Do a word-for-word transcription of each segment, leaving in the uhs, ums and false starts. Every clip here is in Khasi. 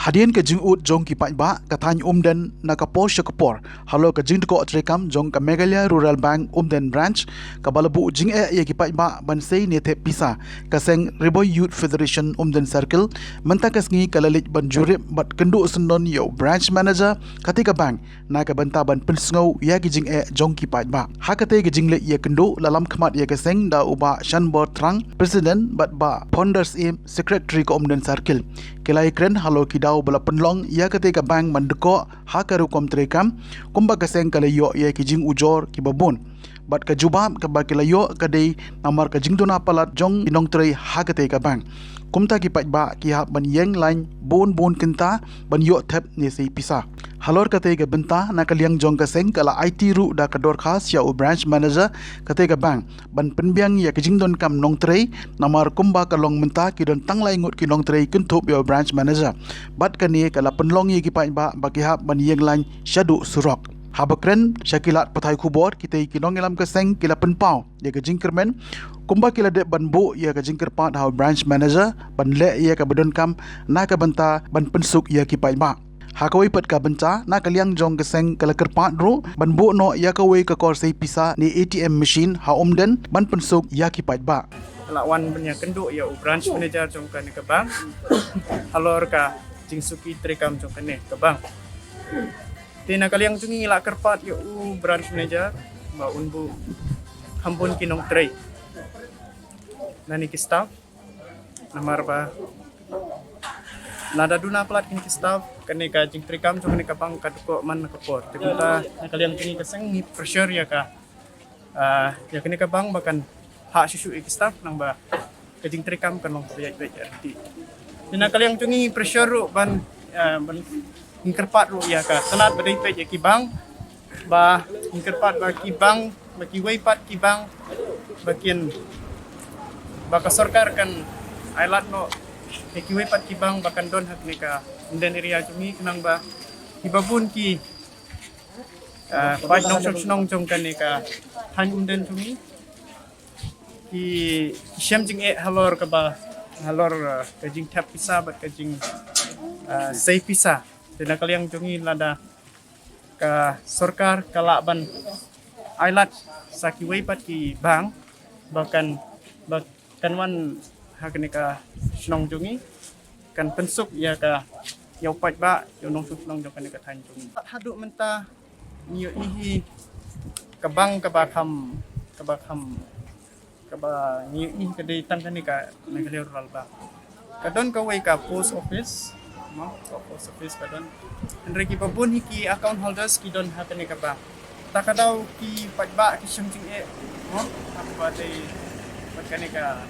Hadien ka jingud jong ki paidbah ka thaiñ Umden na ka por sha ka por halor ka jingdkoh treikam jong ka Meghalaya Rural Bank Umden Branch, kaba la buh jingeh ïa ki paidbah ban sei ne thep pisa, ka seng Ri Bhoi Youth Federation Umden Circle mynta ka sngi ka la leit ban jurip bad kynduh syndon ïa u branch manager katei ka bank na ka bynta ban pynsngew ïa ki jingeh jong ki paidbah. Ha katei ka jingleit ïakynduh la lam khmat ïa ka seng da u Bah Shanbor Thrang, President, bad Bah Ponder Syiem, Secretary ka Umden Circle. Ki la ïakren halor ki daw ba la pynlong ïa katei ka bank ban dkoh ha ka rukom treikam, kumba ka seng ka la ïoh ïa ki jingujor kiba bun. Bad ka jubab kaba ki la ïoh ka dei namar ka jingduna palat jong ki nongtrei ha katei ka bank. Kumta ki paidbah ki hap ban ïeng lain bun bun kynta ban ïoh thep ne sei pisa. Halor katei ka bynta, na ka liang jong ka seng ka la aiti ruh da ka dorkhas ïa u branch manager katei ka bank ban pynbiang ïa ka jingdonkam nongtrei, namar kumba ka long mynta ki don tang lai ngut ki nongtrei kynthup ïa u branch manager. Bad kane ka la pynlong ïa ki paidbah ba ki hap ban ïeng lain shaduh surok. Haba kren sha ki lad pathai khubor, kitei ki nongïalam ka seng ki la pynpaw ïa ka jingkyrmen kumba ki la dep ban buh ïa ka jingkyrpad ha u branch manager ban leh ïa kaba donkam na ka bynta ban pynsuk ïa ki paidbah. Ha kawei pat ka bynta, na ka liang jong ka seng ka la kyrpad ruh ban buh noh ïa kawei ka kor sei pisa ne A T M machine ha Umden ban pynsuk ïa ki paidbah. La wan ban ïakynduh ïa u branch manager jong kane ka bank halor ka jingsuki treikam jong kane ka bank. Te na ka liang jong ngi la kyrpad ïa u branch manager ba un buh kham bun ki nongtrei na ne ki staff, namar ba lada duna palat kine ki staff, kane ka jingtreikam jong kane ka bank ka dkoh man na ka por. Te mynta na ka liang jong ngi ka seng ngi pressure ïa ka, ah, ïa kane ka bank ba kan hap shuh shuh ïa ki staff, nang ba ka jingtreikam kan long kaba ïaid beit ïaid. Te na ka liang jong ngi pressure ruh ban, ah, ban ngi kyrpad ruh ïa ka tnat ba dei peit ïa ki bank, ba ngi kyrpad ba ki bank, ba kiwei pat ki bank ba kin, ba ka sorkar kan ailad noh ïa kiwei pat ki bank ba kan don ha kane ka Umden area jong ngi, khnang ba kiba bun ki, ah, paid nongshong shnong jong kane ka thaiñ Umden jong ngi ki, ki shem jingeh halor kaba, halor, ah, ka jingthep pisa bad ka jing, ah, sei pisa. Te na ka liang jong ngi lada ka sorkar ka lah ban ailad sa kiwei pat ki bank ba kan, ba kan wan ha kane ka shnong jong ngi, kan pynsuk ïa ka, ïa u paidbah, ïa u nongshong shnong jong kane ka thaiñ jong ngi. Haduh mynta ngi ïohi hi ka bank kaba kham, kaba kham, kaba ngi ïohi ka dei tang kane ka Meghalaya Rural Bank. Ka don kawei ka post office, mo, ka post office ka don. Hynrei kiba bun hi ki account holders ki don ha kane ka bank. Ta ka daw ki paidbah ki shem jingeh, mo, ha kaba dei bad kane ka,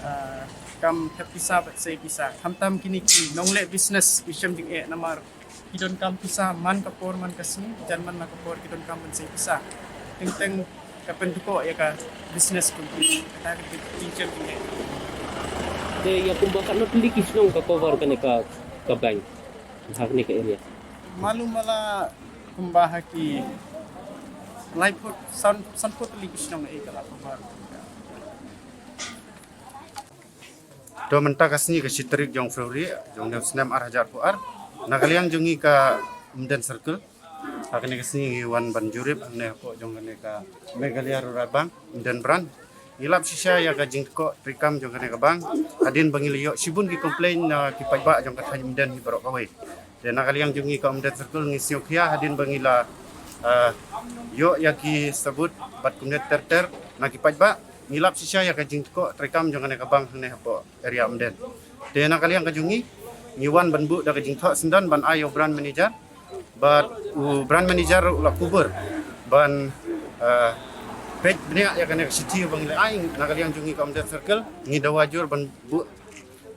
ah, kam thep pisa bad sei pisa. Khamtam kine ki nongleh business ki shem jingeh namar ki donkam pisa man ka por man ka sngi, jan man la ka por ki donkam ban sei pisa. Teng teng ka pyndkoh ïa ka business kum ki, kata ka jingjem jingeh. Te ïa kumba katno tylli ki shnong ka cover kane ka, ka bank ha kane ka area? Malu mala kumba ha ki laiphew, san, sanphew tylli ki shnong eh ka la cover. To mynta ka sngi ka shi tarik jong February jong u snem ar hajar arphew ar, na ka liang jong ngi ka Umden Circle, ha kane ka sngi ngi wan ban jurip hangne hapoh jong kane ka Meghalaya Rural Bank Umden Branch. Ngi lap shisha ïa ka jingkoh treikam jong kane ka bank hadien ba ngi la ïoh shibun ki complain na ki paidbah jong ka thaiñ Umden hi baroh kawei. Te na ka liang jong ngi ka Umden Circle ngi sngewkhia hadien ba ngi la, ah, ïoh ïa ki sabut bad kumne ter ter na ki paidbah. Ngi lap shisha ïa ka jingkoh treikam jong kane ka bank hangne hapoh area Umden. Te na ka liang ka jong ngi, ngi wan ban buh da ka jingthoh syndon ban ai ïa u branch manager. Bad u branch manager ruh u la kubur ban, eh, peit bniah ïa kane ka shithi ba ngi la ai. Na ka liang jong ngi ka Umden Circle, ngi dawa jur ban buh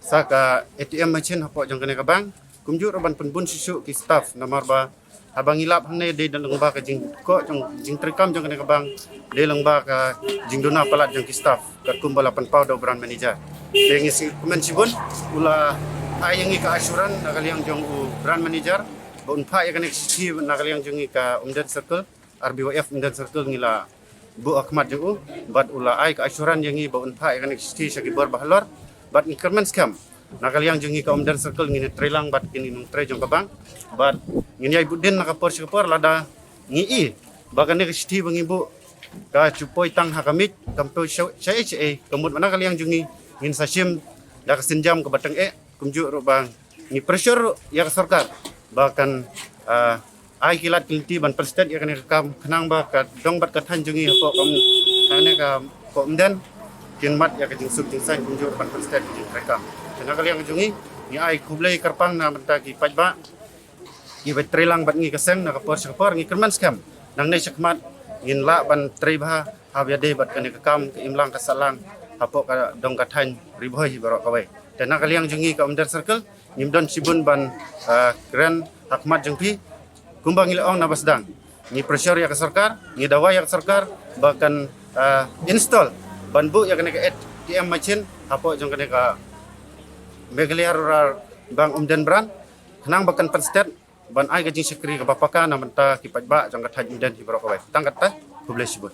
sa ka A T M machine hapoh jong kane ka bank. Kumjuh ruh ban pynbun shuh shuh ki staff namar ba haba ngi lap hangne dei da lyngba ka jingkoh jong, jingtreikam jong kane ka bank, dei lyngba ka jingduna palat jong ki staff katkum ba la pynpaw da u branch manager. Te ngi sngewkmen shibun, u la ai ïa ngi ka assurance na ka liang jong u branch manager ba un phah ïa kane ka shithi na ka liang jong ngi ka Umden Circle R B Y F Umden Circle, ngi la buh ha khmat jong u bad u la ai ka assurance ïa ngi ba un phah ïa kane ka shithi sha ki bor ba halor. Bad ngi kyrmen skhem Na ka liang jong ngi ka Umden Circle ngin ïa trei lang bad kine ki nongtrei jong ka bank. Bad ngin ïa buh dien na ka por sha ka por lada ngi i ba kane ka shithi ba ngi buh ka shu poi tang ha ka miej, kam poi sha sha sha. Ka mut ba na ka liang jong ngi ngin sa shim da ka sienjam kaba tyngeh, kumjuh ruh ba ngi pressure ruh ïa ka sorkar ba kan, ah, ai ki lad ki lynti ban pynstet ïa kane ka kam khnang ba ka dong bad ka thaiñ jong ngi hapoh kane ka pok Umden kin mad ïa ka jingsuk jingsaiñ kumjuh ban pynstet ïa ka kam. Te na ka liang jong ngi ngi ai khublei kyrpang na bynta ki paidbah kiba trei lang bad ngi ka seng na ka por sha ka por. Ngi kyrmen skhem nangne shakhmat ngin lah ban trei bha haba ïadei bad kane ka kam ka imlang ka sahlang hapoh ka dong ka thaiñ Ri Bhoi hi baroh kawei. Te na ka liang jong ngi ka Umden Circle ngim don shibun ban, ah, kren ha khmat jong phi. Kumba ngi la ong na ba sdang, ngi pressure ïa ka sorkar, ngi dawa ïa ka sorkar ba kan, ah, install ban buh ïa kane ka A T M machine hapoh jong kane ka Meghalaya Rural Bank Umden Branch khnang ba kan pynstet ban ai ka jingshakri kaba paka na bynta ki paidbah jong ka thaiñ Umden hi baroh kawei. Tang katta, khublei shibun.